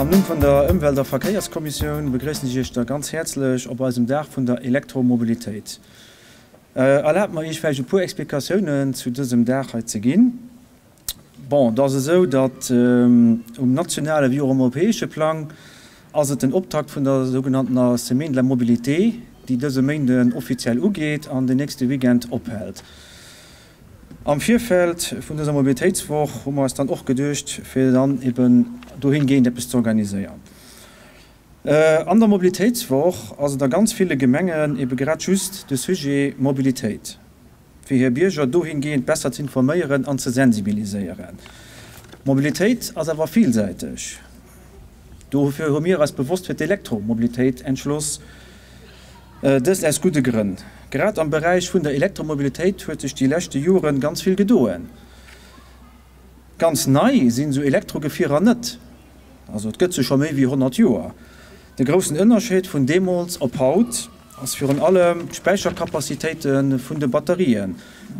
Am Numm vun der Ëmwelt a Verkéierskommissioun begréissen ech Iech da ganz häerzlech op eisem Dag vun der Elektromobilitéit. Erlaabt mer Iech vläicht e puer Explikatiounen zu dësem Dag hei ze ginn. Bon, et ass esou, datt um nationale wéi och um europäesche Plang ass et den Optakt vun der sougenanntener Semaine de la mobilité, déi dëse Méinden offiziell ugeet an den nächste Weekend ophält. Am Virfeld vun dëser Mobilitéitswoch hu mer eis dann och geduecht, fir dann eben dohingehend eppes ze organiséieren. An der Mobilitéitswoch ass et a ganz ville Gemengen ebe grad just de Sujet Mobilitéit. fir hir Bierger dohingehend besser ze informéieren an ze sensibiliséieren. Mobilitéit ass awer villsäiteg. Dofir hu mir eis bewosst fir d'Elektromobilitéit entschloss, dëst aus gudde Grënn. Grad am Beräich vun der Elektromobilitéit huet sech déi leschte Joren ganz vill gedoen. Ganz nei sinn esou Elektrogefierer net, also et gëtt se scho méi wéi 100 Joer. De groussen Ënnerscheed vun deemools op haut ass virun allem d'Späichercapacitéite vun de Batterien.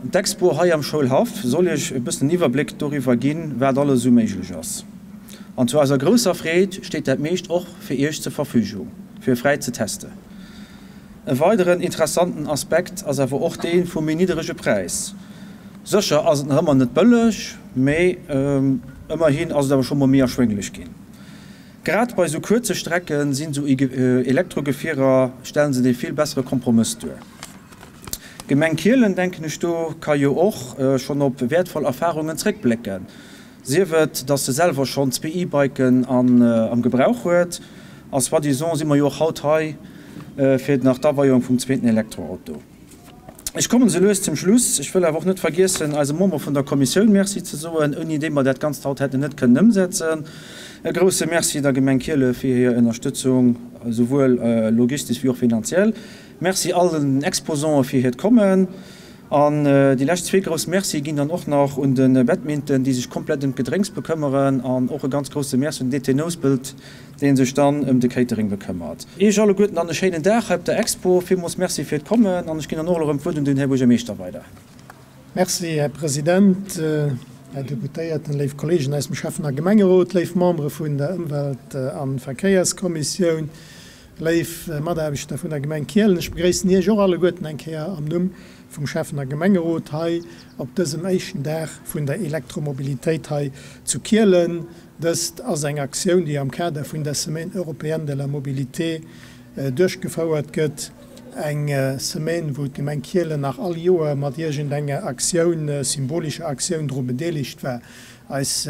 D'Expo hei am Schoulhaff soll iech e bëssen en Iwwerbléck doriwwer ginn, wat alles esou méiglech ass. An zu eiser grousser Freed steet dat meescht och fir iech zur Verfügung, fir fräi ze testen. E weideren interessanten Aspekt ass awer och dee vum méi nidderege Präis. Sécher ass et nach ëmmer net bëlleg, mee ëmmerhin ass et awer scho mol méi erschwénglech ginn. Grad bei sou kuerze Strecke sinn sou Elektrogefierer, stellen se dee vill bessere Kompromëss duer. D'Gemeng Kielen, denken ech do, ka jo och schonn op wäertvoll Erfarungen zréckblécken. Sief et, dass se selwer schonn zwee E-Biken am Gebrauch huet, a soi-disant si mer jo och haut hei fir nach d'Aweiung vum zweeten Elektroauto. Ech kommen esou lues zum Schluss. Ech wëll awer och net vergiessen, eise Member vun der Kommissioun Merci ze soen, ouni déi mer dat Ganzt haut hätten net kënnen ëmsetzen. E grouse Merci der Gemeng Kiele fir hir Ënnerstëtzung, esouwuel logistesch wéi och finanziell. Merci all den Exposanten fir hiert Kommen. An déi lescht zwee grouss Mercie ginn dann och nach un de Badminton, déi sech komplett ëm d'Gedrénks bekëmmeren, an och e ganz grousse Merci un den DT Nouspelt, dee sech dann ëm de Catering bekëmmert. Iech alleguerten dann e schéinen Dag hei op der Expo. Villmools Merci fir d'Kommen an ech ginn dann och elo erëm d'Wuert un den Här Buergermeeschter weider. Merci, Här President, Här Deputéierten, léif Kolleegen aus dem Schäffen a Gemengerot, léif Membere vun der Ëmwelt a Verkéierskommissioun, Léif Mataarbechter vun der Gemeng Kielen, ech begréissen Iech och alleguerten eng Kéier am Numm vum Schäffen a Gemengerot hei op dësem éischten Dag vun der Elektromobilitéit hei zu Kielen. Dëst ass eng Aktioun, déi am Kader vun der Semaine européenne de la mobilité duerchgefouert gëtt. Eng Semaine, wou d'Gemeng Kielen nach all Joer mat iergendenger Aktioun, symbolescher Aktioun dru bedeelegt war. Eis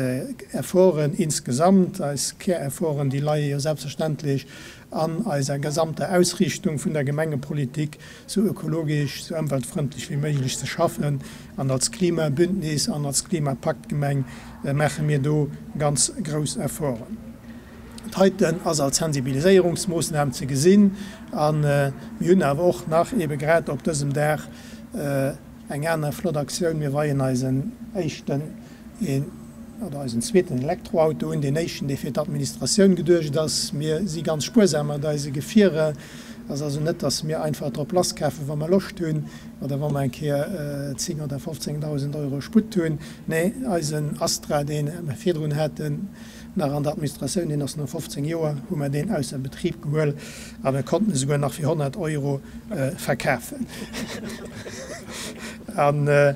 Efforten insgesamt, eis Care-Efforten, déi leie jo selbstverständlech an eiser gesamter Ausriichtung vun der Gemengepolitik, sou ökologesch, sou ëmweltfrëndlech wéi méiglech ze schaffen. An als Klimabündnis an als Klimapaktgemeng maache mir do ganz grouss Efforten. Dat heiten ass als Sensibiliséierungsmoossnam ze gesinn. A mir hunn awer och nach eebe grad op dësem Dag eng aner flott Aktioun, Mir weien eisen éischten oder eisen zweeten Elektroauto un, deen éischten, dee fir d'Administratioun geduecht ass. Mir si ganz spuersam mat eise Gefierer. Et ass also net, dass mir einfach drop lasskafen, wa mer Loscht hunn oder wa mer eng Kéier 10 oder 15.000 Euro Sputt hunn. Nee, eisen Astra, dee mer virdrun haten, nach an der Administratioun, deen ass no 15 Joer, hu mer deen ausser Betrib gehuel a mir konnten e souguer nach fir 100 Euro verkafen. A mir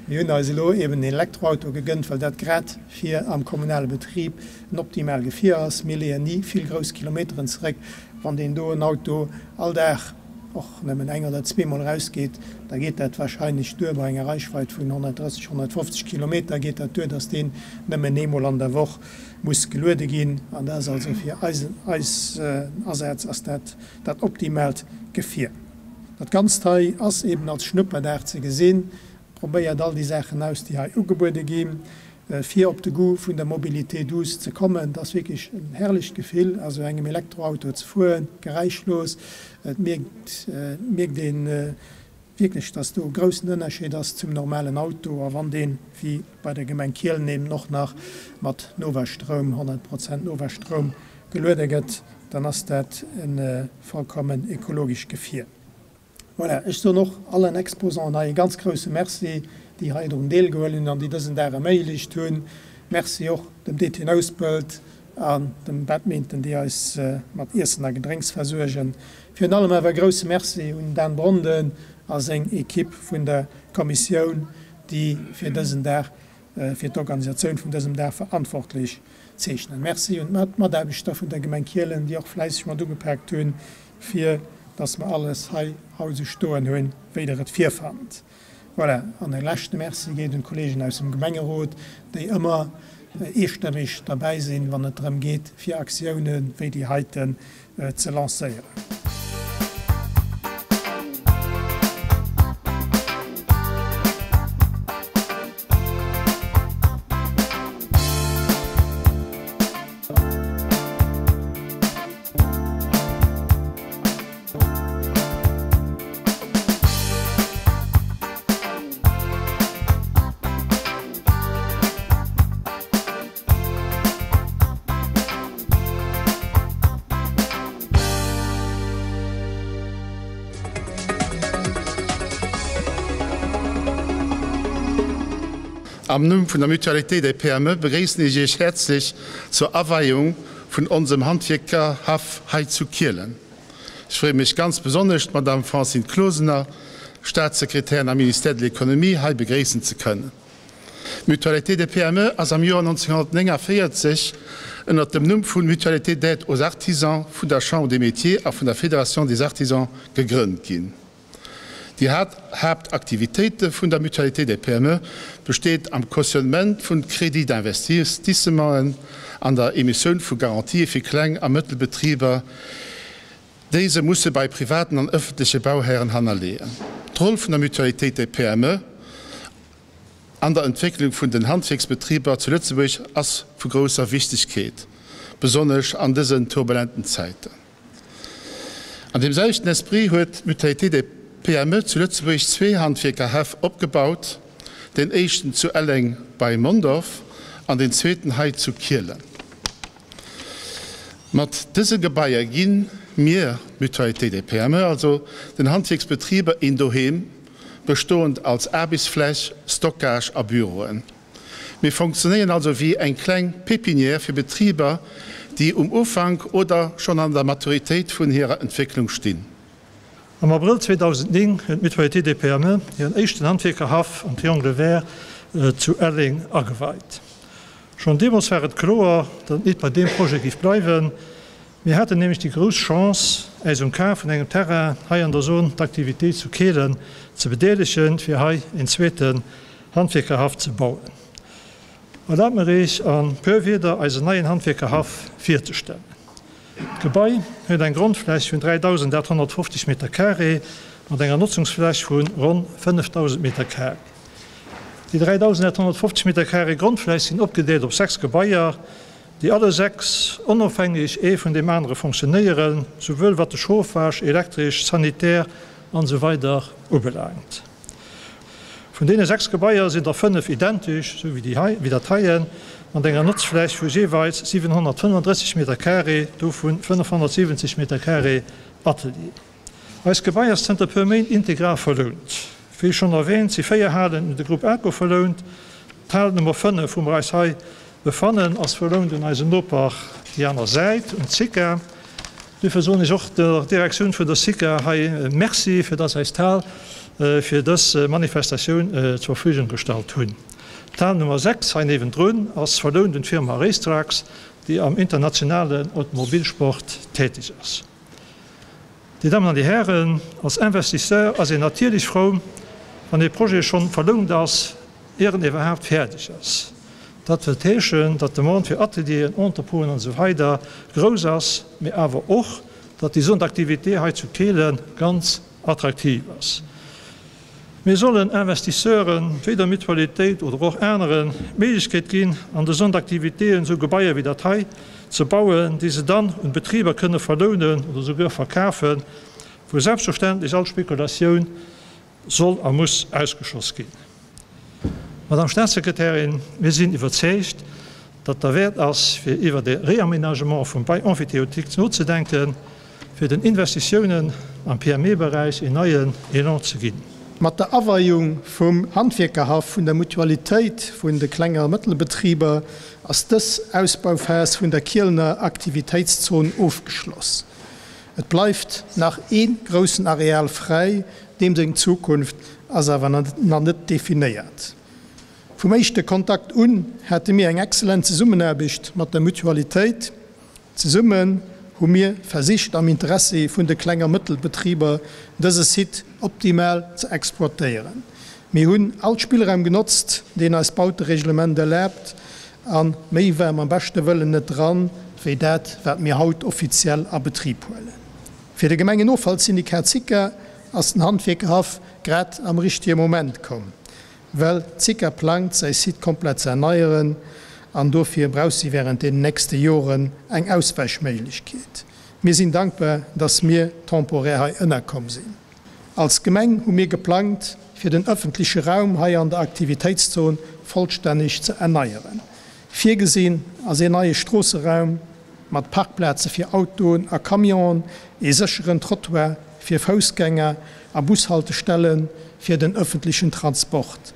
hunn eis elo eben en Elektroauto gegënnt, well dat grad fir am kommunale Betrib en optimal Gefier ass. Mir leeën ni vill grouss Kilometeren zeréck. Wann deen doen Auto all Dag och nëmmen eng oder zweemol erausgeet, da geet dat wahrscheinlech duer. Bei enger Reichweit vun 130, 150 Kilometer geet dat duer, dass deen nëmmen eemol an der Woch muss geluede ginn. An dat ass also fir eisen Asaz ass dat dat optimaalt Gefier. Dat Ganzt hei ass eben als Schnupperdag ze gesinn. Probéiert all déi Saachen aus, déi hei ugebuede ginn, fir op de Goût vun der Mobilité douce ze kommen. Et ass wierklech en herrlecht Gefill, a sou engem Elektroauto ze fueren, geräischlos. Et mierkt mierkt ee wierklech, dass do e groussen Ënnerscheed ass zum normalen Auto. A wann deen, wéi bei der Gemeng Kielen eben och nach mat Novastroum, 100 Prozent Novastroum geluede gëtt, dann ass dat e vollkommen ekologescht Gefier. Voilà, ech soen och allen Exposanten hei e ganz grouse Merci, déi hei drun deelgehuel hunn an déi dësen Dag erméiglecht hunn. Merci och dem DT Nouspelt. An dem Badminton, déi eis mat Iessen a Gedrénks versuergen. Virun allem awer e grousse Merci un Dan Bronden a seng Equipe vun der Kommissioun, déi fir dësen Dag, fir d'Organisatioun vun dësem Dag verantwortlech zeechnen. Merci un d'Mataarbechter vun der Gemeng Kielen, déi och fläisseg mat ugepaakt hunn, fir dass mer alles hei haut esou stoen hunn, wéi Der et virfannt. Voilà, an e leschte Merci geet un d'Kollegen aus dem Gemengerot, déi ëmmer eestëmmeg derbäi sinn, wann et drëm geet, fir Aktioune wéi déi heiten ze lancéieren. Am Numm vun der Mutualité des PME begréissen ech Iech häerzlech zur Aweiung vun onsem Handwierkerhaff hei zu Kielen. Ech freeë mech ganz besonnesch, d'Madame Francine Closener, Staatssekretärin am Ministère de l'Économie, hei begréissen ze kënnen. D'Mutualité des PME ass am Joer 1949 ënnert dem Numm vu Mutualité d'aide aux artisans vun der Chambre des Métiers a vun der Fédération des artisans gegrënnt ginn. Déi Haaptaktivitéite vun der Mutualité des PME besteet am Cautionnement vun Crédits d'investissementen, an der Emissioun vu Garantië fir Kleng a Mëttelbetriber, déi se musse bei privaten an ëffentleche Bauhären hannerleeën. D'Roll vun der Mutualité des PME an der Entwécklung vun den Handwierksbetriber zu Lëtzebuerg ass vu grousser Wichtegkeet, besonnesch an dësen turbulenten Zäiten. An deem selwechten Esprit huet d'Mutualité des PME zu Lëtzebuerg zwee Handwierkerhäff opgebaut, deen éischten zu Elleng bei Mondorf an deen zweeten hei zu Kielen. Mat dëse Gebaier gi mir, d'Mutualité des PME also, den Handwierksbetriber een Doheem, bestoend als Aarbechtsfläch, Stockage a Büroen. Mir funktionéieren also wéi eng kleng Pépinière fir Betriber, déi um Ufank oder schonn an der Maturitéit vun hirer Entwécklung stinn. Am Abrëll 2009 huet d'Mutualité des PME hiren éischten Handwierkerhaff am Triangle Vert zu Elleng ageweit. Schonn deemools war et kloer, datt et nit bei deem Projet géif bleiwen. Mir haten nämlech déi grouss Chance, äis um Kaf vun engem Terrain hei an der Zone d'activité zu Kehlen ze bedeelegen, fir hei een zweeten Handwierkerhaff ze bauen. Erlaabt mer Iech an puer Wierder eisen neien Handwierkerhaff virzestellen. D'Gebai huet eng Grondfläch vun 3.850 Meter carré mat enger Notzungsfläch vu ronn 5.000 Meter carré. Déi 3.850 Meter carré Grondfläch sinn opgedeelt op 6 Gebaier, déi alle 6 onofhängeg ee vun deem anere fonctionnéieren, souwuel wat de Chauffage, Elektresch, Sanitär an esou weider ubelaangt. Vun deene 6 Gebaier sinn der 5 identesch, esou wéi déi hei, wéi dat heien, mat enger Notzfläch vu jeeweils 735 Meter carré, dovu 570 Meter carré Atelier. Eist Gebai ass zënter puer Méint integral verlount. Wéi schonn erwähnt, si 4 Halen un de Groupe ACO verlount. D'Hal Nummer 5, wou mer eis hei befannen, ass verlount un eisen Noper déi aner Säit, un d'SICA. Duerfir soen ech och der Direktioun vun der SICA hei Merci, fir dass eis d'Hal fir dës Manifestatioun zur Verfügung gestallt hunn. D'Hal Nummer 6 hei niewendrun ass verlount un d'Firma Racetrax, déi am internationalen Automobilsport tätig ass. Dir Dammen an Dir Hären, als Investisseur ass een natierlech frou, wann ee Projet schonn verlount ass, ier en iwwerhaapt fäerdeg ass. Dat wëllt heeschen, datt d'Demande fir Atelieren, Entrepôten an esou weider grouss ass, mee awer och, datt déi Zone d'activité hei zu Kehlen ganz attraktiv ass. Mir sollen Investisseuren, wéi der Mutualitéit oder och aneren, d'Méiglechkeet ginn, an de Zone d'activitéen esou Gebaier wéi dat hei ze bauen, déi se dann un Betriber kënne verlounen oder souguer verkafen, wou selbstverständlech all Spekulatioun soll a muss ausgeschloss ginn. Madame Staatssekretärin, mir sinn iwwerzeegt, datt derwäert ass, fir iwwert e Réaménagement vum Bail emphytéotique nozedenken, fir den Investitiounen am PME-Beräich een neien Elan ze ginn. Mat der Aweiung vum Handwierkerhaff vun der Mutualitéit vun de Kleng a Mëttelbetriber ass dës Ausbauphas vun der Kielener Aktivitéitszon ofgeschloss. Et bleift nach ee groussen Areal fräi, deem seng Zukunft ass awer nach net definéiert. Vum éischte Kontakt un hate mir eng excellent Zesummenaarbecht mat der Mutualitéit. Zesummen hu mir versicht am Interessi vun de Kleng a Mëttelbetriber dëse Site optimal ze exploitéieren. Mir hunn all Spillraum genotzt, deen eist Bautereglement erlaabt a méi war mam beschte Wëllen net dran, wéi dat wat mir haut offiziell a Betrib huelen. Fir de Gemengenoffallsyndikat SICA ass den Handwierkerhaff grad am richtege Moment komm. Well d'SICA plangt, säi Site komplett ze erneieren an dofir brauch si wärend deenen nächste Joren eng Auswäichméiglechkeet. Mir sinn dankbar, dass mir temporär hei ënnerkomm sinn. Als Gemeng hu mir geplangt, fir den ëffentleche Raum hei an der Aktivitéitszon vollstänneg ze erneieren. Virgesinn ass een neie Stroosseraum mat Parkplaze fir Autoen a Camionen, ee sécheren Trottoir fir Foussgänger a Bushaltestelle fir den ëffentlechen Transport.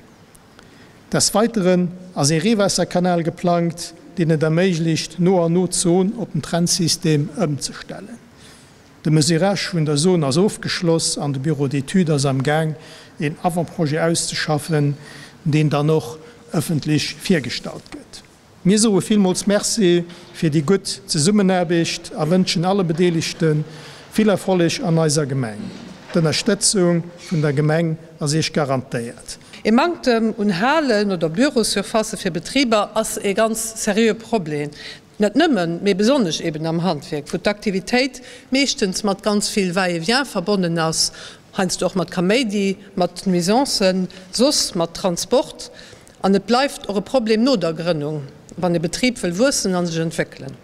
Des Weiteren ass ee Reewaasserkanal geplangt, deen et erméiglecht, no an no d'Zon op den Trennsystem ëmzestellen. De Mesurage vun der Zon ass ofgeschloss an de Bureau d'études ass am Gaang, een Avant-projet auszeschaffen, deen dann och ëffentlech virgestallt gëtt. Mir soe villmools Merci fir déi gutt Zesummenaarbecht a wënschen alle Bedeelegte vill Erfolleg an eiser Gemeng. D'Ënnerstëtzung vun der Gemeng ass Iech garantéiert. Ee Manktem un Halen oder Bürossurfacë fir Betriber ass ee ganz seriöe Problem, net nëmmen, mee besonnesch eben am Handwierk, wou d'Aktivitéit meeschtens mat ganz vill Va-et-vient verbonnen ass, heiansdo och mat Kaméidi, mat Nuisancen, soss mat Transport. An et bleift och e Problem no der Grënnung, wann e Betrib wëll wuessen a sech entwéckelen.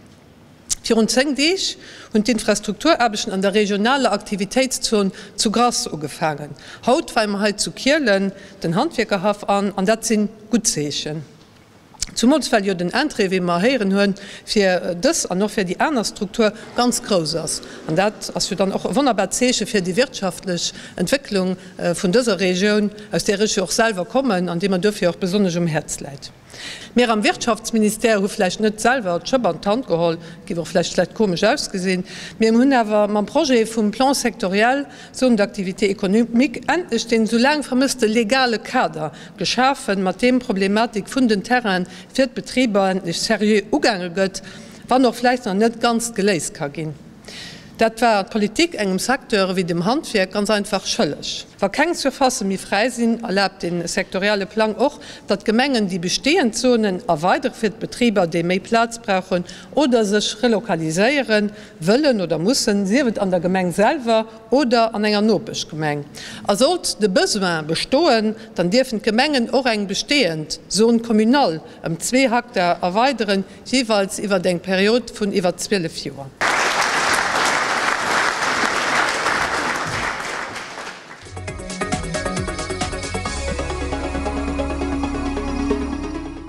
Virun 10 Deeg hunn d'Infrastrukturaarbechten an der regionaler Aktivitéitszon zu Grass ugefaangen. Haut weie mer hei zu Kielen den Handwierkerhaff an, an dat si gutt Zeechen. Zumools well jo den Interêt, wéi mer héieren hunn, fir dës an och fir déi aner Struktur ganz grouss ass. An dat ass jo dann och e wonnerbart Zeeche fir déi wirtschaftlech Entwécklung vun dëser Regioun, aus där ech jo och selwer kommen an déi mer duerfir och besonnesch um Häerz läit. Mir am Wirtschaftsministère hu vläicht net selwer d'Schëpp an d'Hand geholl, géif och vläicht vläicht komesch ausgesinn, mee mir hunn awer mam Projet vum Plan sectoriel Zone d'activité économique endlech deen esou laang vermësste legale Kader geschafen, mat deem d'Problematik vun den Terrainen fir d'Betriber endlech seriö ugaange gëtt, wann och vläicht nach net ganz geléist ka ginn. Dat war d'Politik engem Secteur ewéi dem Handwierk ganz einfach schëlleg. Wa keng Surfacë méi fräi sinn, erlaabt de sektorielle Plang och, datt d'Gemengen déi bestehend Zonen erweidere fir d'Betriber, déi méi Plaz brauchen oder sech relokaliséiere wëllen oder mussen, sief et an der Gemeng selwer oder an enger Nopeschgemeng. A sollt de Besoin bestoen, dann dierfen d'Gemengen och eng bestehend Zone communale ëm zwee Hektar erweideren, jeeweils iwwert eng Period vun iwwer 12 Joer.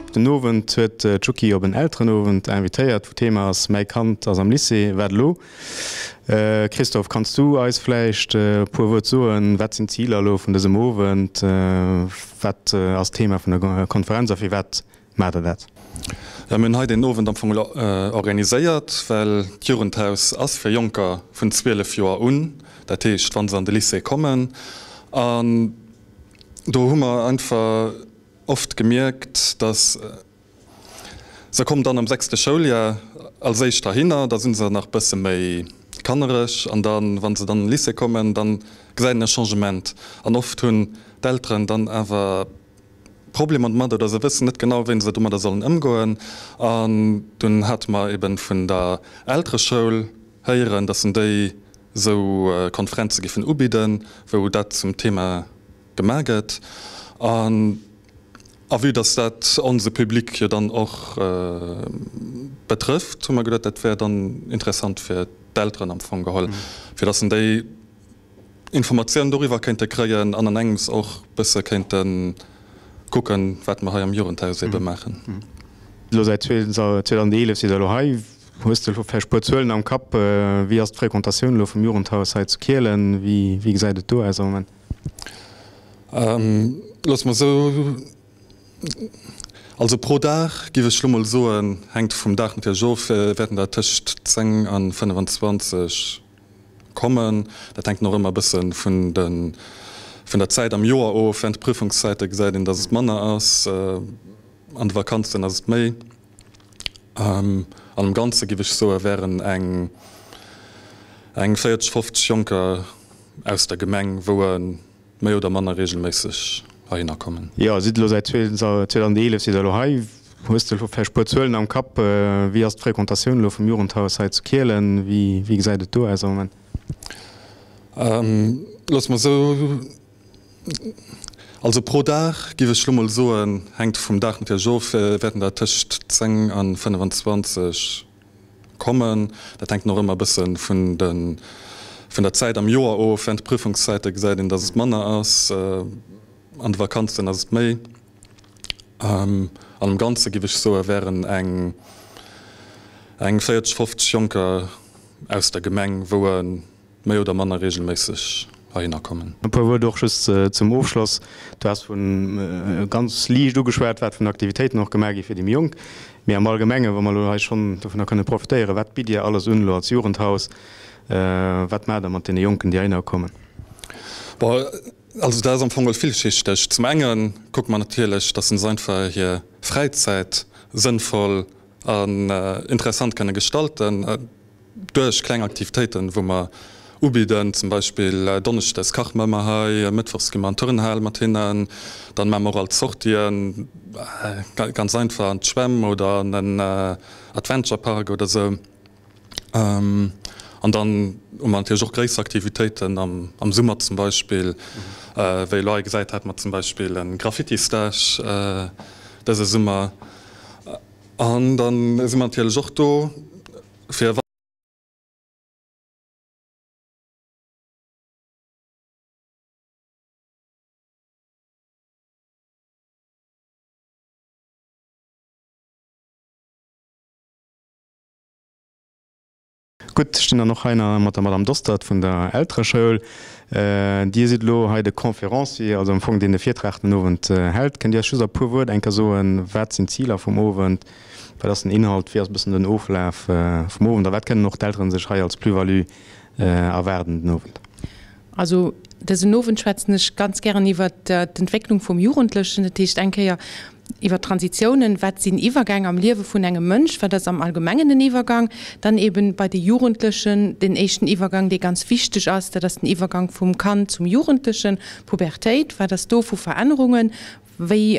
Den Owend huet d'Schuki op en Elterenowend invitéiert, wou d'Thema ass Mäi Kand ass am Lycée, wat elo? Christophe, kanns du eis vläicht e puer Wuert soen, wat sinn d'Ziler elo vun dësem Owend, wat ass d'Thema vun der Konferenz a firwat Maacht der dat? Jo, mir hunn hei deen Owend am Fong elo organiséiert, well d'Jugendhaus ass fir Jonker vun 12 Joer un, dat heescht, wa se an de Lycée kommen. An do hu mer einfach oft gemierkt, dass se kommen dann am sechste Schouljar als éischt heihinner, da si se nach e bësse méi kannereg an da wa se dann an de Lycée kommen, da gesäit een e Changement. An oft hunn d'Elteren dann awer Problemer domat oder se wëssen net genau, wéi se domadder sollen ëmgoen. An dunn hate mer eben vun der Eltereschoul héieren, dass en déi esou Konferenze giffen ubidden, wou dat zum Thema gemaach gëtt. An a vue dass dat onse Public jo dann och betrëfft, hu mer geduet, dat wär dann interessant fir d'Elteren am Fong geholl, fir dass en déi Informatioun doriwwer kéinte kréien an an engems och bësse kéinte kucken, wat mer hei am Jugendhaus ebe maachen. Elo säit 2011 sidd Der elo hei. Hues de elo vläicht e puer Zuelen am Kapp? Wéi ass d'Fréquentatioun elo vum Jugendhaus hei zu Kielen? Wéi gesäit et do aus am Moment? Loosse mer esou, also pro Dag giff ech lo mol soen, hänkt vum Dag natierlech of, wäerten der tëscht 10 an 25 kommen. Dat hänkt och ëmmer e bësse vun de vun der Zäit am Joer of. Während de Prüfungszäite gesäit een, dass et manner ass, an de Vakanzen ass et méi. An am Ganze giff ech soe wären eng eng 40, 50 Jonker aus der Gemeng, wou e méi oder manner regelméisseg heihinner kommen. Jo, sidd elo säit 2011 sidd der elo hei. Hues de elo vläicht puer Zuelen am Kapp? Wéi ass d'Fréquentatioun elo vum Jugendhaus hei zu Kielen? Wéi wéi gesäit et do aus am Moment? Loosse mer esou, also pro Dag giff ech elo mol soen, hänkt vum Dag natierlech of, wäerten der tëscht 10 an 25 kommen. Dat hänkt och ëmmer e bësse vun de vun der Zäit am Joer of. Während de Prüfungszäite gesäit een, datt et manner ass, an de Vakanzen ass et méi. An am Ganze giff ech soe wären eng eng 40, 50 Jonker aus der Gemeng, wou e méi oder manner regelméisseg heihinner kommen. E puer Wuert och just zum Ofschloss. Du has vu ganz liicht ugeschwat, wat vun Aktivitéiten och gemaach gi fir déi méi Jonk. Mee am Allgemengen, wa mer elo hei schonn dovunner kënne profitéieren, wat bitt Dir alles un elo als Jugendhaus? Wat maacht Der mat deene Jonken, déi heihinner kommen? Bon, also dat ass am Fong geholl villschichteg. Zum enge kucke mer natierlech, datt se einfach hir Fräizäit sënnvoll an interessant kënne gestalten. Duerch kleng Aktivitéiten, wou mer ubidden, zum Beispill donneschdes kache mer ëmmer hei, mëttwochs gi mer an d'Turnhal mat hinnen, dann maache mer och alt Sortien, ganz einfach an d'Schwämm oder an en Adventure Park oder sou. An dann hu mer natierlech och gréisser Aktivitéiten am Summer zum Beispill. Wéi elo hei gesäit, hate mer zum Beispill e Graffiti-Stage dëse Summer. An dann si mer natierlech och do fir. Gutt, ech stinn dann och hei nach mat der Madame Dostert vun der Eltereschoul. Dir sidd elo hei de Conférencier, also am Fong deen de Virtrag den Owend hält. Kënnt Dir eis just a puer Wuert eng Kéier soen, wat sinn d'Ziler vum Owend, wat ass den Inhalt, wéi ass e bëssen den Oflaf vum Owend a wat kënnen och d'Eltere sech hei als Plus-value erwaarden den Owend? Also dësen Owend schwätzen ech ganz gären iwwert d'Entwécklung vum Jugendlechen, dat heescht eng Kéier iwwer Transitiounen, wat sinn Iwwergäng am Liewe vun engem Mënsch, wat ass am Allgemengen en Iwwergang, dann eben bei de Jugendlechen den éischten Iwwergang, dee ganz wichteg ass, dat ass den Iwwergang vum Kand zum Jugendlechen, Pubertéit, wat ass do vu Verännerungen, wéi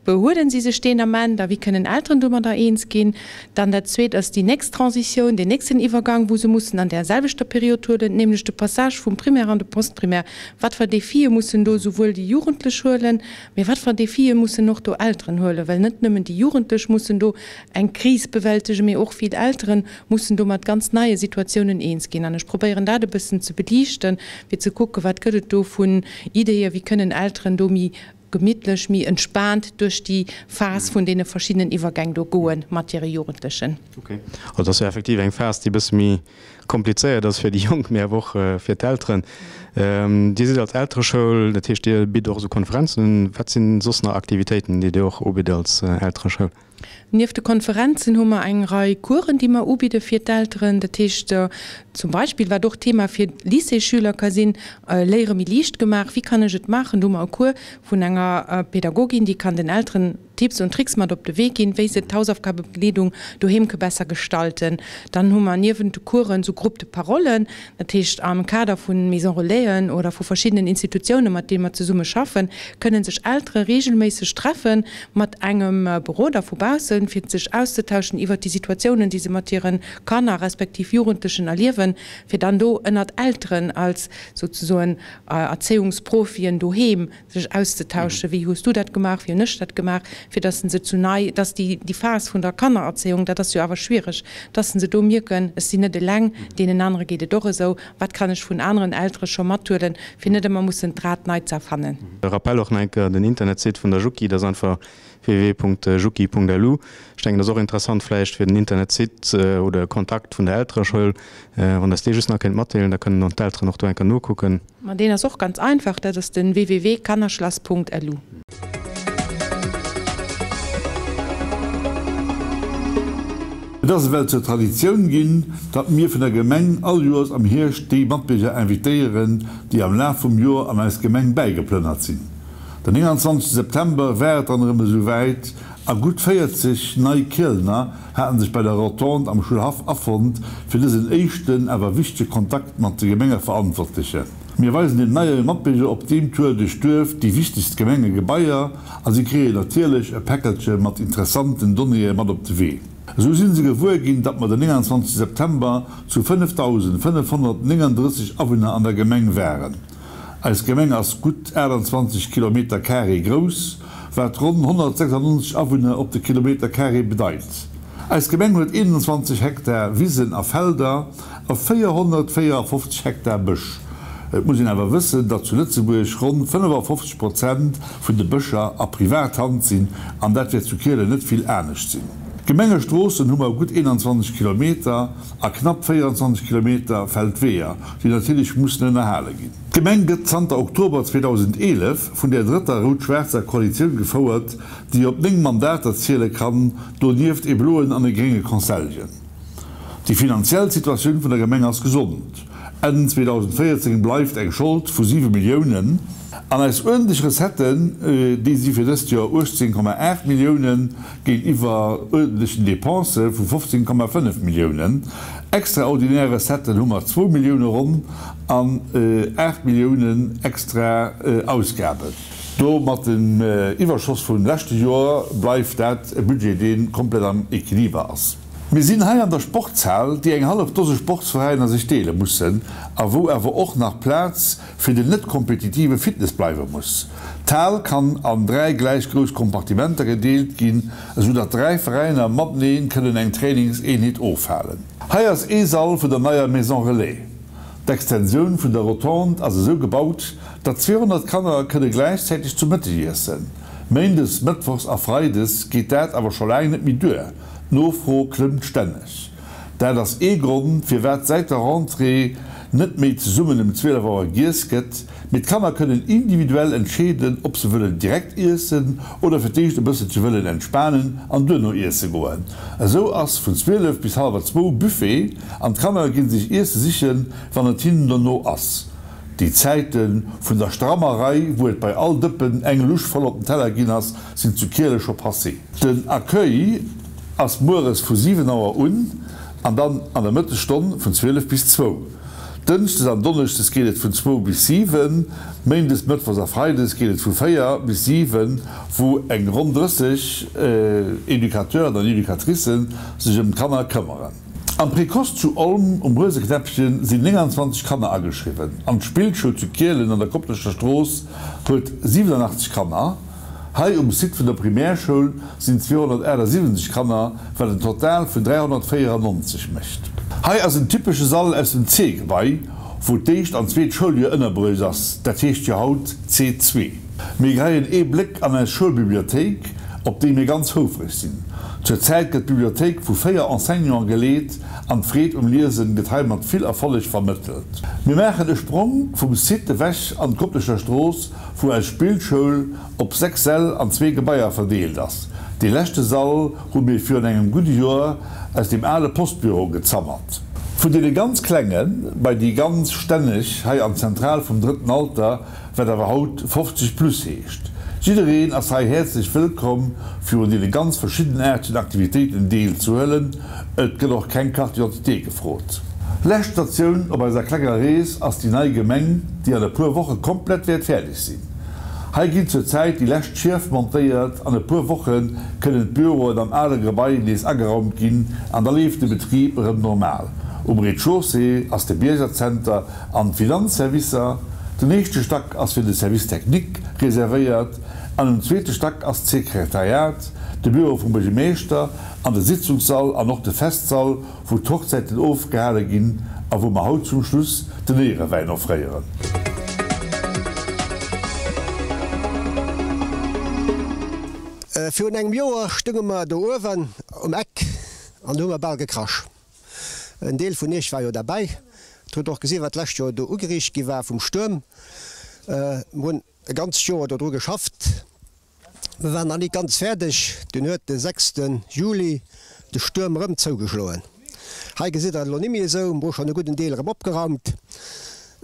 behuelen si sech deen Ament a wéi kënnen Elteren domadder eens ginn. Dann dat Zweet ass déi nächst Transitioun, deen nächsten Iwwergang, wou se mussen an där selwechter Period huelen, nämlech de Passage vum Primaire an de Postprimaire. Wat fir Défië mussen do souwuel déi Jugendlech huelen, mee wat fir Défië mussen och do Elteren huelen? Well net nëmmen déi Jugendlech mussen do eng Kris bewältegen, mee och vill Eltere mussen do mat ganz neie Situatiounen eens ginn. An ech probéieren dat e bëssen ze beliichten, fir ze kucken, wat gëtt et do vun Ideeën, wéi kënnen Elteren do méi gemittlech, méi entspaant duerch déi Phas vun deene verschiddenen Iwwergäng do goe mat hire Jugendlechen. Ok. Also dat ass jo effektiv eng Phas, déi e bësse méi komplizéiert ass fir déi Jonk, mee awer och fir d'Elteren. Dir sidd als Eltereschoul, dat heescht Dir bitt och esou Konferenzen un. Wat sinn soss nach Aktivitéiten, déi Dir och ubitt als Eltereschoul? Nieft de Konferenzen hu mer eng Rei Coursen, déi mer ubidde fir d'Elteren. Dat heescht zum Beispill, wat och Thema fir Lycéesschüler ka sinn, Léiere méi liicht gemaach, wéi kann ech et maachen? Do hu mer e Cours vun enger Pädagogin, déi kann den Elteren Tipps und Tricks mat op de Wee ginn, wéi se d'Hausaufgabebegleedung doheem ke besser gestalten. Dann hu mer niewent de Coursen esou Groupes de parollen, dat heescht am Kader vu Maison Relaisen oder vu verschiddenen Institutiounen, mat deene mer zesumme schaffen, kënnen sech Eltere reegelméisseg treffe mat engem Beroder vu baussen, fir sech auszetauschen iwwert déi Situatiounen, déi se mat hire Kanner respektiv Jugendlechen erliewen, fir dann do ënnert Elteren als souzesoen Erzéiungsprofien doheem sech auszetauschen, wéi hues du dat gemaach, wéi hunn ech dat gemaach, Fir dass se zu nei, dass déi, déi Phas vun der Kannererzéiung, dat ass jo awer schwiereg, dass se do mierken, ech sinn net eleng, deenen anere geet et och esou, wat kann ech vun aneren Eltere scho mathuelen, fir net ëmmer mussen d'Rad nei ze erfannen. Rappel och nach eng Kéier, den Internetsite vun der Juki, dat ass einfach www.juki.lu. Ech denken, dat ass och interessant vläicht fir den Internetsite oder e Kontakt vun der Eltereschoul, wann Der s dee just nach kéint matdeelen, da kënnen dann d'Elteren och do eng Kéier nokucken. Ma deen ass och ganz einfach, dat ass den www.kannerschlass.lu. Et ass ewell zur Traditioun ginn, datt mir vun der Gemeng all Joers am Hierscht déi Matbierger invitéieren, déi am Laf vum Joer an eis Gemeng bäigeplënnert sinn. Den 29 September war et dann erëm esou wäit a gutt 40 nei Kielener haten sech bei der Rotonde am Schoulhaff afonnt fir dësen éischten awer wichtege Kontakt mat de Gemengeverantwortlechen. Mir weisen den neie Matbierger op deem Tour duerch d'Duerf déi wichtegst Gemengegebaier a si kréien natierlech e Päckelche mat interessanten Donnéeë mat op de Wee. Esou sinn se gewuer ginn, datt mer den 29 September zu 5.539 Awunner an der Gemeng waren. Eis Gemeng ass gutt 28 Kilometercarré grouss, wat ronn 196 Awunner op de Kilometercarré bedeit. Eis Gemeng huet 21 Hektar Wisen a Felder a 454 Hektar Bësch. Et muss een awer wëssen, datt zu Lëtzebuerg ronn 55 Prozent vun de Bëscher a Privathand sinn an dat wäert zu Kielen net vill anescht sinn. Gemengestroossen hu mer gutt 21 Kilometer a knapp 24 Kilometer Feldweeër, déi natierlech mussen ënnerhale ginn. D'Gemeng gëtt zanter Oktober 2011 vun der drëtter rout-schwaarzer Koalitioun gefouert, déi op 9 Mandater ziele kann, donieft ee bloen an e grénge Conseiljen. Déi finanziell Situatioun vun der Gemeng ass gesond. Enn 2014 bleift eng Schold vu 7 Milliounen. An eis uerdentlech Recetten, déi si fir dëst Joer 18,8 Milliounen géintiwwer uerdentlechen Depensë vu 15,5 Milliounen. Extraordinär Recetten hu mer zwou Millioune ronn an 8 Milliounen extra Ausgaben. Do mat dem Iwwerschoss vum leschte Joer bleift dat e Budget, dee komplett am Equiliber ass. Mir sinn hei an der Sportshal, déi eng hallef Dose Sportsveräiner sech deele mussen a wou awer och nach Plaz fir den net kompetitive Fitness bleiwe muss. D'Hal kann an 3 gläich grouss Kompartimenter gedeelt ginn, esou datt 3 Veräiner mateneen kënnen eng Trainingseenheet ofhalen. Hei ass ee Sall vun der neier Maison Relais. D'Extensioun vun der Rotonde ass esou gebaut, datt 200 Kanner kënne gläichzäiteg zu Mëtteg iessen. Méindes, Mëttwochs a Freides geet dat awer scho laang net méi duer, d'Nofro klëmmt stänneg. Dat ass ee Grond, firwat säit der Rentrée net méi zesummen ëm 12 Auer giess gëtt, mee d'Kanner kënnen individuell entscheeden, ob se wëllen direkt iessen oder fir d'éischt e bësselche wëllen entspanen an duerno iesse goen. Esou ass vun 12 bis hallwer zwou Buffet an d'Kanner ginn sech Iesse sichen, wann et hinnen dono ass. Déi Zäite vun der strammer Rei, wou et bei all Dëppen eng Lusch voll op den Teller ginn ass, sinn zu Kiele scho passé. Den Accueil ass mueres vu 7 Auer un an dann an der Mëttesstonn vun 12 bis zwou. Dënschdes an Donneschdes geet et vun zwou bis 7, Méindes, Mëttwochs a Freides geet et vu 4 bis 7, wou eng ronn 30 Educateuren an Educatricen sech ëm d'Kanner këmmeren. Am Précoce zu Olm um Hueseknäppchen sinn 29 Kanner ageschriwwen an d'Spillschoul zu Kielen an der Kopleschter Strooss huet 87 Kanner. Hei um Site vun der Primärschoul sinn 278 Kanner, wat en Total vun 394 mécht. Hei ass en typesche Sall aus dem C-Gebai, wou d'éischt an zweet Schouljoer ënnerbruecht ass, dat heescht jo haut C2. Mir geheien ee Bléck an eis Schoulbibliothéik, op déi mir ganz houfreg sinn. Zur Zäit gëtt d'Bibliothéik vu 4 Enseignanten geleet an d'Freed um Liesen gëtt hei mat vill Erfolleg vermëttelt. Mir maachen e Sprong vum Site ewech an d'Kopleschter Strooss, wou eis Spillschoul op 6 Säll an zwee Gebaier verdeelt ass. Dee leschte Sall hu mir virun engem gudde Joer aus deem ale Postbüro gezammert. Vun deene ganz Klenge bei déi ganz Stänneg hei an d'Zentral vum Drëtten Alter, wat awer haut 50 plus heescht. Jiddereen ass hei häerzlech wëllkomm fir un deene ganz verschiddenaartegen Aktivitéiten deelzehuelen. Et gëtt och keng Carte d'identité gefrot. Lescht Statioun op eiser klenger Rees ass déi nei Gemeng, déi an e puer Woche komplett wäert fäerdeg sinn. Hei ginn zur Zäit déi lescht Schief montéiert, an e puer Woche kënnen d'Büroen am ale Gebai nees ageraumt ginn an da leeft de Betrib erëm normal. Um Rez-de-chaussée ass de Biergerzenter an d'Finanzservicer. Den éischte Stack ass fir de Service technique reservéiert. An um zweete Stack ass d'Sekretariat, de Büro vum Buergermeeschter an de Sitzungssall an och de Festsall, wou d'Hochzäiten ofgehale ginn a wou mer haut zum Schluss den Éierewäin offréieren. Virun engem Joer stounge mer do uewen um Eck an do hu mer bal gekrasch. En Deel vun Iech war jo derbäi. Et hutt och gesi wat d'lescht Joer do ugeriicht gi war vum Stuerm. Mer hunn e ganzt Joer dodru geschafft. Mer waren nach nit ganz fäerdeg, dunn huet de sechste Juli de Stuerm erëm zougeschloen. Hei gesitt der et elo nimmi esou, mer hu schonn e gudden Deel erëm opgeraumt.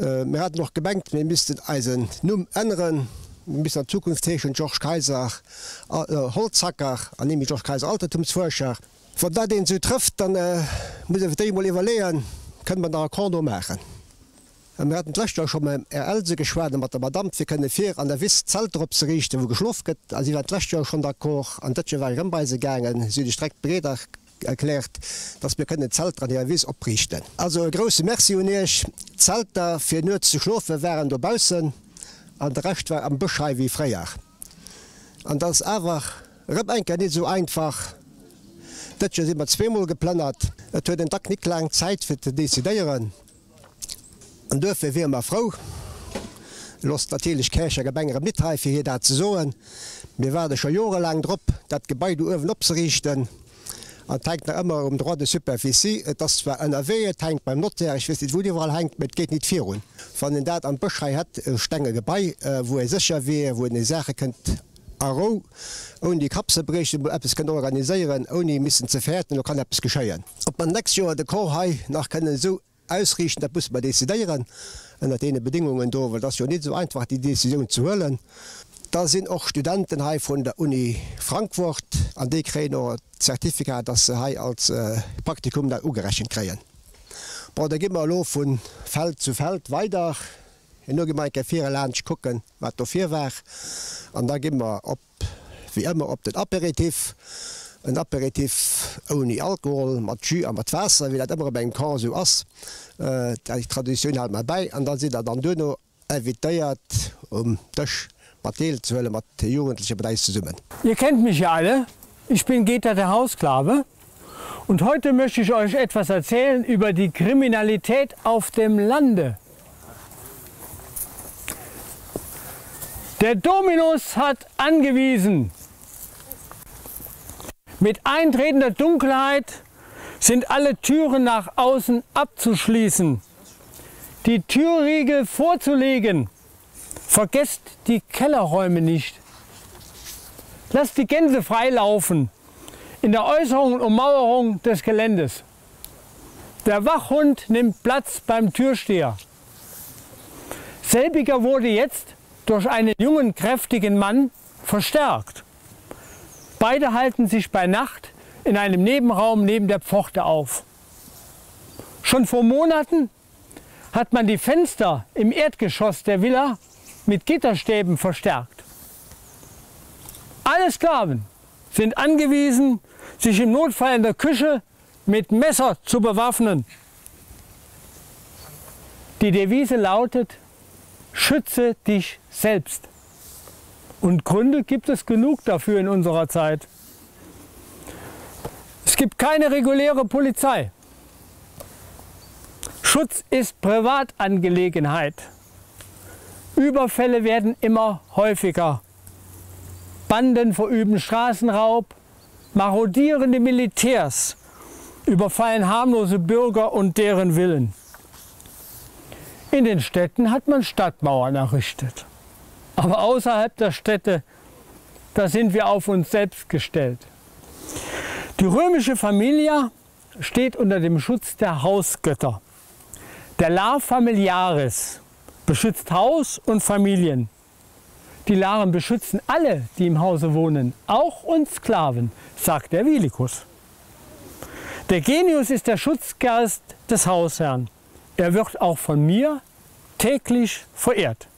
Mir haten och gemengt, mir missten eisen Numm änneren, mir missten an Zukunft heeschen Georges Kayser Holzhacker an nimmi Georges Kayser Altertumsfuerscher. Wann dat een esou trëfft, dann muss ee fir d'éischt emol iwwerleeën, kënne mer nach e Camp do maachen? A mir haten d'lescht Joer scho mam Här Elsen geschwat a mat der Madame, fir kënne vir an der Wiss Zelter opzeriichten, wou geschlof gëtt. A si waren d'lescht Joer schonn d'accord an dëst Joer war ech erëm bei se gaangen. Si hunn sech direkt bereet erkläert, dass mir kënnen Zelter an hirer Wiss opriichten. Also e grousse Merci un Iech. D'Zelter fir nuets ze schlofe waren dobaussen an de Rescht war am Bësch hei wéi fréier. An dat ass awer erëm eng Kéier nit esou einfach. Dëst Joer si mer zweemol geplënnert. Et huet een dack nit laang Zäit fir ze decidéieren. An duerfir wiere mer frou, elo ass natierlech d'Käercher Gemeng erëm nit hei fir hir dat ze soen, mir waarde scho jorelaang drop, dat Gebai do uewen opzeriichten an et hänkt nach ëmmer um Droit de superficie. Et ass zwar ënnerwee, et hänkt beim Notaire, ech weess nit wou et iwwerall hänkt, mä et geet nit virun. Wann een dat am Bësch hei hätt, e stenge Gebai, wou ee sécher wier, wou een déi Saache kënnt a Rou, ouni de Kapp ze briechen, emol eppes kënnt organiséieren, ouni missen ze fäerten, do kann eppes geschéien. Ob mer d'nächst Joer de Camp hei nach kënnen esou ausriichten, dat musse mer decidéieren, ënnert deene Bedingungen do, well et ass jo net esou einfach, déi Décisioun ze huelen. Da sinn och Studenten hei vun der Uni Frankfurt an déi kréien och e Zertifikat, dass se hei als Praktikum dat ugerechent kréien. Bon, da gi mer elo vu Feld zu Feld weider. Herno gi mer eng Kéier vir elaanscht kucken, wat do vir war an da gi mer op wéi ëmmer op den Apéritif. En Apéritif ouni Alkohol, mat Jus a mat Waasser, wéi dat ëmmer op engem Camp esou ass. Déi Traditioun hale mer bäi. An da sidd der dann duerno invitéiert um Dësch mat deelzehuelen, mat de Jugendleche mat eis zesummen. Ihr kennt mich ja alle, ich bin Geta der Haussklave und heute möchte ich euch etwas erzählen über die Kriminalität auf dem Lande. Der Dominus hat angewiesen. Mit eintretender Dunkelheit sind alle Türen nach außen abzuschließen, die Türriegel vorzulegen. Vergesst die Kellerräume nicht. Lasst die Gänse freilaufen in der Äußerung und Ummauerung des Geländes. Der Wachhund nimmt Platz beim Türsteher. Selbiger wurde jetzt durch einen jungen, kräftigen Mann verstärkt. Beide halten sich bei Nacht in einem Nebenraum neben der Pforte auf. Schon vor Monaten hat man die Fenster im Erdgeschoss der Villa mit Gitterstäben verstärkt. Alle Sklaven sind angewiesen, sich im Notfall in der Küche mit Messer zu bewaffnen. Die Devise lautet: Schütze dich selbst. Und Gründe gibt es genug dafür in unserer Zeit. Es gibt keine reguläre Polizei. Schutz ist Privatangelegenheit. Überfälle werden immer häufiger. Banden verüben Straßenraub, marodierende Militärs überfallen harmlose Bürger und deren Willen. In den Städten hat man Stadtmauern errichtet. Aber außerhalb der Städte, da sind wir auf uns selbst gestellt. Die römische Familia steht unter dem Schutz der Hausgötter. Der La Familiaris beschützt Haus und Familien. Die Laren beschützen alle, die im Hause wohnen, auch uns Sklaven, sagt der Vilikus. Der Genius ist der Schutzgeist des Hausherrn. Er wird auch von mir täglich verehrt.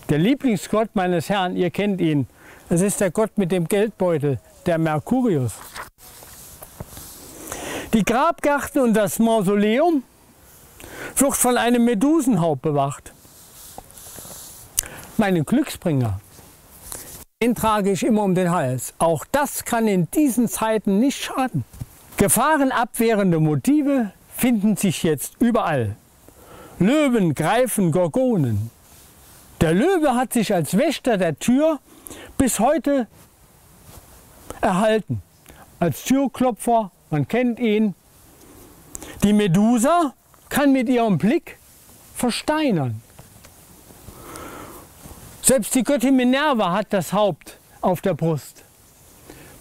Der Lieblingsgott meines Herrn, ihr kennt ihn, es ist der Gott mit dem Geldbeutel, der Mercurius. Die Grabgärten und das Mausoleum wird von einem Medusenhaupt bewacht. Meinen Glücksbringer. Den trage ich immer um den Hals. Auch das kann in diesen Zeiten nicht schaden. Gefahrenabwehrende Motive finden sich jetzt überall. Löwen greifen Gorgonen. Der Löwe hat sich als Wächter der Tür bis heute erhalten. Als Türklopfer, man kennt ihn. Die Medusa kann mit ihrem Blick versteinern. Selbst die Göttin Minerva hat das Haupt auf der Brust.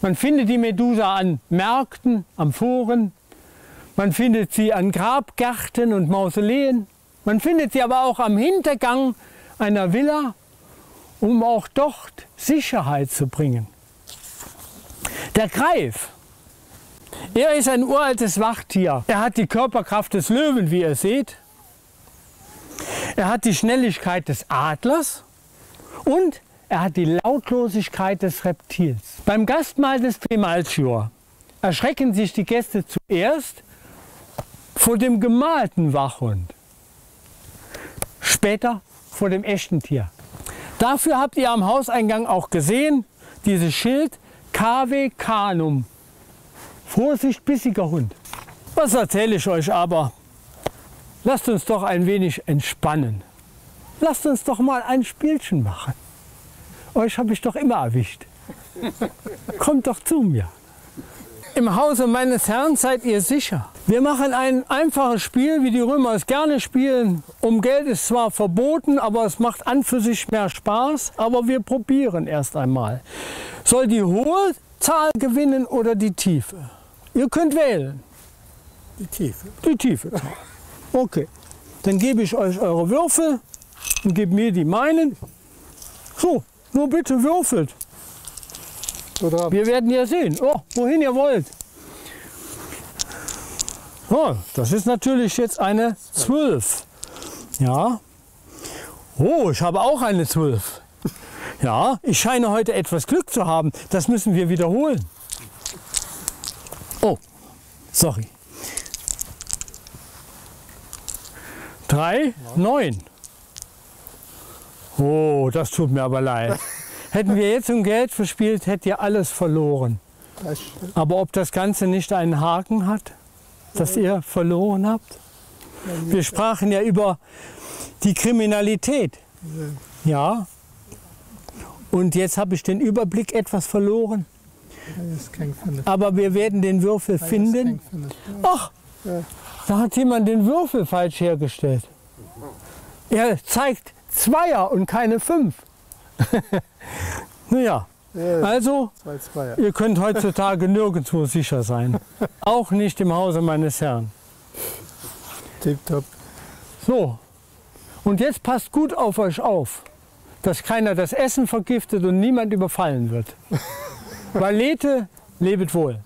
Man findet die Medusa an Märkten, am Foren, man findet sie an Grabgärten und Mausoleen, man findet sie aber auch am Hintergang einer Villa, um auch dort Sicherheit zu bringen. Der Greif, er ist ein uraltes Wachtier. Er hat die Körperkraft des Löwen, wie ihr seht. Er hat die Schnelligkeit des Adlers und er hat die Lautlosigkeit des Reptils. Beim Gastmahl des Trimalchior erschrecken sich die Gäste zuerst vor dem gemalten Wachhund, später vor dem echten Tier. Dafür habt ihr am Hauseingang auch gesehen, dieses Schild KW Canum. Vorsicht, bissiger Hund. Was erzähle ich euch aber? Lasst uns doch ein wenig entspannen. Lasst uns doch mal ein Spielchen machen. Euch habe ich doch immer erwischt. Kommt doch zu mir. Im Hause meines Herrn seid ihr sicher. Wir machen ein einfaches Spiel, wie die Römer es gerne spielen. Um Geld ist zwar verboten, aber es macht an für sich mehr Spaß. Aber wir probieren erst einmal. Soll die hohe Zahl gewinnen oder die tiefe? Ihr könnt wählen. Die tiefe. Die tiefe Zahl. Okay. Dann gebe ich euch eure Würfel und gebe mir die meinen. So, nur bitte würfelt. Wir werden ja sehen, oh, wohin ihr wollt. Oh, das ist natürlich jetzt eine 12. Ja. Oh, ich habe auch eine 12. Ja, ich scheine heute etwas Glück zu haben. Das müssen wir wiederholen. Oh, sorry. 3, 9. Oh, das tut mir aber leid. Hätten wir jetzt um Geld verspielt, hättet ihr alles verloren. Aber ob das Ganze nicht einen Haken hat, dass ihr verloren habt? Wir sprachen ja über die Kriminalität. Ja. Und jetzt habe ich den Überblick etwas verloren. Aber wir werden den Würfel finden. Ach, da hat jemand den Würfel falsch hergestellt. Er zeigt Zweier und keine Fünf. Naja, also ihr könnt heutzutage nirgendwo sicher sein. Auch nicht im Hause meines Herrn. Tipptopp. So, und jetzt passt gut auf euch auf, dass keiner das Essen vergiftet und niemand überfallen wird. Valete, lebet wohl.